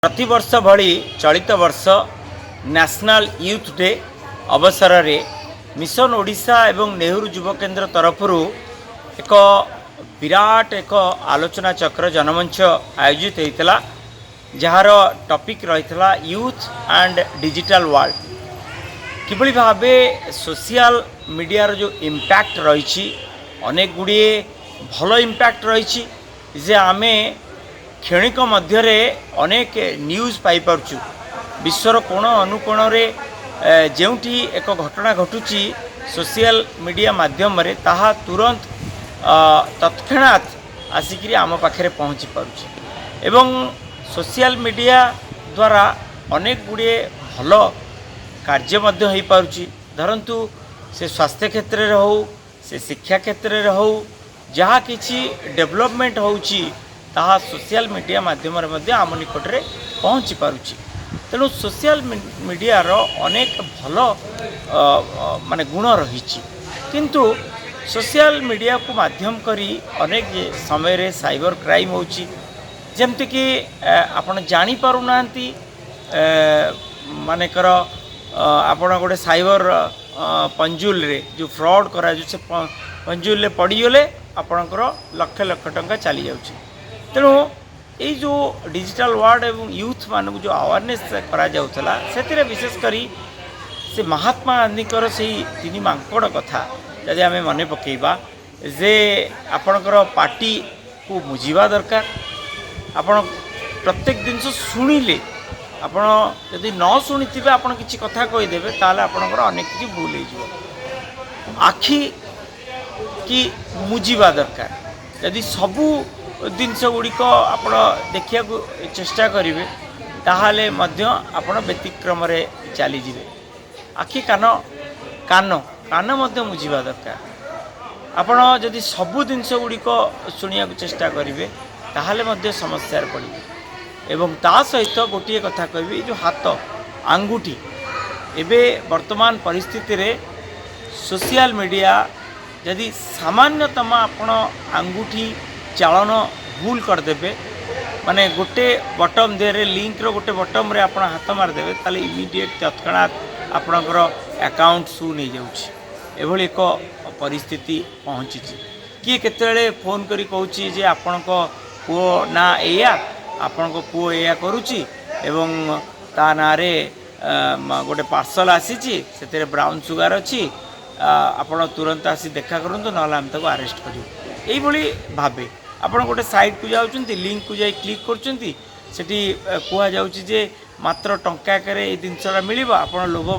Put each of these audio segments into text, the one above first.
ପ୍ରତିବର୍ଷ ଭଳି ଚଳିତ ବର୍ଷ ନ୍ୟାସନାଲ୍ ୟୁଥ୍ ଡେ ଅବସରରେ ମିଶନ ଓଡ଼ିଶା ଏବଂ ନେହେରୁ ଯୁବ କେନ୍ଦ୍ର ତରଫରୁ ଏକ ବିରାଟ ଏକ ଆଲୋଚନା ଚକ୍ର, ଜନମଞ୍ଚ ଆୟୋଜିତ ହୋଇଥିଲା, ଯାହାର ଟପିକ୍ ରହିଥିଲା ୟୁଥ୍ ଆଣ୍ଡ ଡିଜିଟାଲ ୱାର୍ଲଡ। କିଭଳି ଭାବେ ସୋସିଆଲ ମିଡ଼ିଆର ଯେଉଁ ଇମ୍ପାକ୍ଟ ରହିଛି, ଅନେକ ଗୁଡ଼ିଏ ଭଲ ଇମ୍ପାକ୍ଟ ରହିଛି ଯେ ଆମେ କ୍ଷଣିକ ମଧ୍ୟରେ ଅନେକ ନ୍ୟୁଜ୍ ପାଇପାରୁଛୁ। ବିଶ୍ୱର କୋଣ ଅନୁକୋଣରେ ଯେଉଁଠି ଏକ ଘଟଣା ଘଟୁଛି, ସୋସିଆଲ ମିଡ଼ିଆ ମାଧ୍ୟମରେ ତାହା ତୁରନ୍ତ ତତ୍କ୍ଷଣାତ୍ ଆସିକିରି ଆମ ପାଖରେ ପହଞ୍ଚି ପାରୁଛି ଏବଂ ସୋସିଆଲ ମିଡ଼ିଆ ଦ୍ୱାରା ଅନେକ ଗୁଡ଼ିଏ ଭଲ କାର୍ଯ୍ୟ ମଧ୍ୟ ହୋଇପାରୁଛି। ଧରନ୍ତୁ, ସେ ସ୍ୱାସ୍ଥ୍ୟ କ୍ଷେତ୍ରରେ ହେଉ, ସେ ଶିକ୍ଷା କ୍ଷେତ୍ରରେ ହେଉ, ଯାହା କିଛି ଡେଭଲପମେଣ୍ଟ ହେଉଛି, ତାହା ସୋସିଆଲ ମିଡ଼ିଆ ମାଧ୍ୟମରେ ମଧ୍ୟ ଆମ ନିକଟରେ ପହଞ୍ଚି ପାରୁଛି। ତେଣୁ ସୋସିଆଲ ମିଡ଼ିଆର ଅନେକ ଭଲ ମାନେ ଗୁଣ ରହିଛି। କିନ୍ତୁ ସୋସିଆଲ ମିଡ଼ିଆକୁ ମାଧ୍ୟମ କରି ଅନେକ ସମୟରେ ସାଇବର କ୍ରାଇମ୍ ହେଉଛି। ଯେମିତିକି ଆପଣ ଜାଣିପାରୁନାହାନ୍ତି, ମନେକର ଆପଣ ଗୋଟେ ସାଇବର ପଞ୍ଜୁଲରେ ଯେଉଁ ଫ୍ରଡ଼୍ କରାଯାଉଛି, ସେ ପଞ୍ଜୁଲରେ ପଡ଼ିଗଲେ ଆପଣଙ୍କର ଲକ୍ଷ ଲକ୍ଷ ଟଙ୍କା ଚାଲିଯାଉଛି। ତେଣୁ ଏଇ ଯେଉଁ ଡିଜିଟାଲ ୱାର୍ଲଡ ଏବଂ ୟୁଥ୍ ମାନଙ୍କୁ ଯେଉଁ ଆୱାରନେସ୍ କରାଯାଉଥିଲା, ସେଥିରେ ବିଶେଷ କରି ସେ ମହାତ୍ମା ଗାନ୍ଧୀଙ୍କର ସେଇ ତିନି ମାଙ୍କଡ଼ କଥା ଯଦି ଆମେ ମନେ ପକାଇବା ଯେ ଆପଣଙ୍କର ପାଟିକୁ ମୁଜିବା ଦରକାର। ଆପଣ ପ୍ରତ୍ୟେକ ଜିନିଷ ଶୁଣିଲେ, ଆପଣ ଯଦି ନ ଶୁଣିଥିବେ, ଆପଣ କିଛି କଥା କହିଦେବେ, ତାହେଲେ ଆପଣଙ୍କର ଅନେକ କିଛି ଭୁଲ ହେଇଯିବ। ଆଖି କି ମୁଜିବା ଦରକାର। ଯଦି ସବୁ ଜିନିଷ ଗୁଡ଼ିକ ଆପଣ ଦେଖିବାକୁ ଚେଷ୍ଟା କରିବେ, ତାହେଲେ ମଧ୍ୟ ଆପଣ ବ୍ୟତିକ୍ରମରେ ଚାଲିଯିବେ। ଆଖି, କାନ, କାନ ମଧ୍ୟ ମୁଜିବା ଦରକାର। ଆପଣ ଯଦି ସବୁ ଜିନିଷ ଗୁଡ଼ିକ ଶୁଣିବାକୁ ଚେଷ୍ଟା କରିବେ, ତାହେଲେ ମଧ୍ୟ ସମସ୍ୟାରେ ପଡ଼ିବେ। ଏବଂ ତା ସହିତ ଗୋଟିଏ କଥା କହିବି, ଏଇ ଯେଉଁ ହାତ ଆଙ୍ଗୁଠି, ଏବେ ବର୍ତ୍ତମାନ ପରିସ୍ଥିତିରେ ସୋସିଆଲ ମିଡ଼ିଆ ଯଦି ସାମାନ୍ୟତମ ଆପଣ ଆଙ୍ଗୁଠି ଚାଳନ ଭୁଲ କରିଦେବେ, ମାନେ ଗୋଟେ ବଟନ୍ ଦେହରେ, ଲିଙ୍କର ଗୋଟେ ବଟନ୍ରେ ଆପଣ ହାତ ମାରିଦେବେ, ତାହେଲେ ଇମିଡ଼ିଏଟ୍ ତତ୍କ୍ଷଣାତ୍ ଆପଣଙ୍କର ଆକାଉଣ୍ଟ ଶୂନ ହେଇଯାଉଛି। ଏଭଳି ଏକ ପରିସ୍ଥିତି ପହଞ୍ଚିଛି। କିଏ କେତେବେଳେ ଫୋନ୍ କରି କହୁଛି ଯେ ଆପଣଙ୍କ ପୁଅ ନାଁ ଏଇଆ, ଆପଣଙ୍କ ପୁଅ ଏଇଆ କରୁଛି ଏବଂ ତା ନାଁରେ ଗୋଟେ ପାର୍ସଲ ଆସିଛି, ସେଥିରେ ବ୍ରାଉନ୍ ସୁଗାର ଅଛି, ଆପଣ ତୁରନ୍ତ ଆସି ଦେଖା କରନ୍ତୁ, ନହେଲେ ଆମେ ତାକୁ ଆରେଷ୍ଟ କରିବୁ। ଏଇଭଳି ଭାବେ ଆପଣ ଗୋଟେ ସାଇଟ୍କୁ ଯାଉଛନ୍ତି, ଲିଙ୍କକୁ ଯାଇ କ୍ଲିକ୍ କରୁଛନ୍ତି, ସେଠି କୁହାଯାଉଛି ଯେ ମାତ୍ର ଟଙ୍କାକରେ ଏଇ ଜିନିଷଟା ମିଳିବ। ଆପଣ ଲୋଭ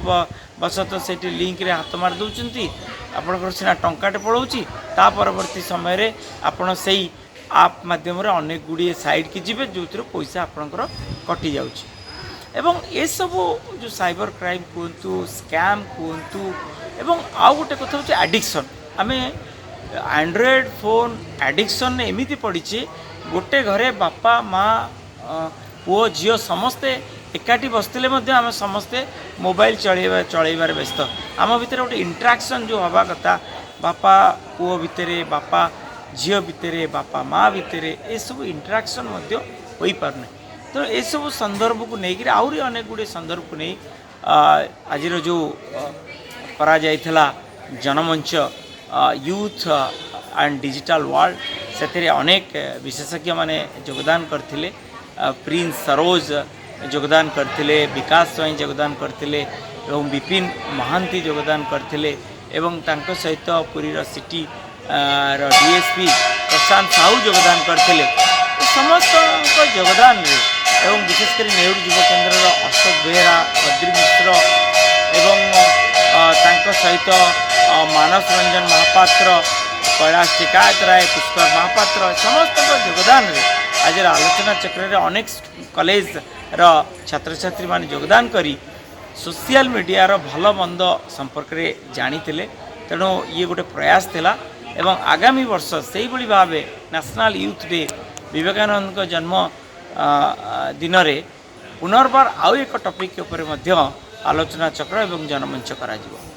ବଶତଃ ସେଠି ଲିଙ୍କରେ ହାତ ମାରି ଦେଉଛନ୍ତି। ଆପଣଙ୍କର ସିନା ଟଙ୍କାଟେ ପଳାଉଛି, ତା ପରବର୍ତ୍ତୀ ସମୟରେ ଆପଣ ସେଇ ଆପ୍ ମାଧ୍ୟମରେ ଅନେକ ଗୁଡ଼ିଏ ସାଇଟ୍କି ଯିବେ, ଯେଉଁଥିରୁ ପଇସା ଆପଣଙ୍କର କଟିଯାଉଛି। ଏବଂ ଏସବୁ ଯେଉଁ ସାଇବର କ୍ରାଇମ୍ କୁହନ୍ତୁ, ସ୍କାମ୍ କୁହନ୍ତୁ, ଏବଂ ଆଉ ଗୋଟେ କଥା ହେଉଛି ଆଡ଼ିକ୍ସନ୍। ଆମେ ଆଣ୍ଡ୍ରଏଡ଼୍ ଫୋନ୍ ଆଡ଼ିକ୍ସନ୍ ଏମିତି ପଡ଼ିଛି, ଗୋଟେ ଘରେ ବାପା, ମା, ପୁଅ, ଝିଅ ସମସ୍ତେ ଏକାଠି ବସିଥିଲେ ମଧ୍ୟ ଆମେ ସମସ୍ତେ ମୋବାଇଲ ଚଳେଇବାରେ ବ୍ୟସ୍ତ। ଆମ ଭିତରେ ଗୋଟେ ଇଣ୍ଟରାକ୍ସନ୍ ଯେଉଁ ହେବା କଥା, ବାପା ପୁଅ ଭିତରେ, ବାପା ଝିଅ ଭିତରେ, ବାପା ମା ଭିତରେ, ଏସବୁ ଇଣ୍ଟରାକ୍ସନ୍ ମଧ୍ୟ ହୋଇପାରୁନାହିଁ। ତେଣୁ ଏସବୁ ସନ୍ଦର୍ଭକୁ ନେଇକରି, ଆହୁରି ଅନେକ ଗୁଡ଼ିଏ ସନ୍ଦର୍ଭକୁ ନେଇ ଆଜିର ଯେଉଁ କରାଯାଇଥିଲା ଜନମଞ୍ଚ ୟୁଥ୍ ଆଣ୍ଡ ଡିଜିଟାଲ ୱାର୍ଲଡ, ସେଥିରେ ଅନେକ ବିଶେଷଜ୍ଞମାନେ ଯୋଗଦାନ କରିଥିଲେ। ପ୍ରିନ୍ସ ସରୋଜ ଯୋଗଦାନ କରିଥିଲେ, ବିକାଶ ସ୍ୱାଇଁ ଯୋଗଦାନ କରିଥିଲେ ଏବଂ ବିପିନ ମହାନ୍ତି ଯୋଗଦାନ କରିଥିଲେ ଏବଂ ତାଙ୍କ ସହିତ ପୁରୀର ସିଟି ର ଡିଏସ୍ପି ପ୍ରଶାନ୍ତ ସାହୁ ଯୋଗଦାନ କରିଥିଲେ। ଏ ସମସ୍ତଙ୍କ ଯୋଗଦାନରେ ଏବଂ ବିଶେଷ କରି ନେହେରୁ ଯୁବ କେନ୍ଦ୍ରର ଅଶୋକ ବେହେରା, ବଦ୍ରି ମିଶ୍ର ଏବଂ ତାଙ୍କ ସହିତ ମାନସ ରଞ୍ଜନ ମହାପାତ୍ର, କୈଳାସ ଟିକାୟତ ରାୟ, ପୁଷ୍କର ମହାପାତ୍ର, ସମସ୍ତଙ୍କ ଯୋଗଦାନରେ ଆଜିର ଆଲୋଚନା ଚକ୍ରରେ ଅନେକ କଲେଜର ଛାତ୍ରଛାତ୍ରୀମାନେ ଯୋଗଦାନ କରି ସୋସିଆଲ ମିଡ଼ିଆର ଭଲ ମନ୍ଦ ସମ୍ପର୍କରେ ଜାଣିଥିଲେ। ତେଣୁ ଇଏ ଗୋଟେ ପ୍ରୟାସ ଥିଲା ଏବଂ ଆଗାମୀ ବର୍ଷ ସେଇଭଳି ଭାବେ ନ୍ୟାସନାଲ୍ ୟୁଥ୍ ଡେ, ବିବେକାନନ୍ଦଙ୍କ ଜନ୍ମ ଦିନରେ ପୁନର୍ବାର ଆଉ ଏକ ଟପିକ୍ ଉପରେ ମଧ୍ୟ ଆଲୋଚନା ଚକ୍ର ଏବଂ ଜନମଞ୍ଚ କରାଯିବ।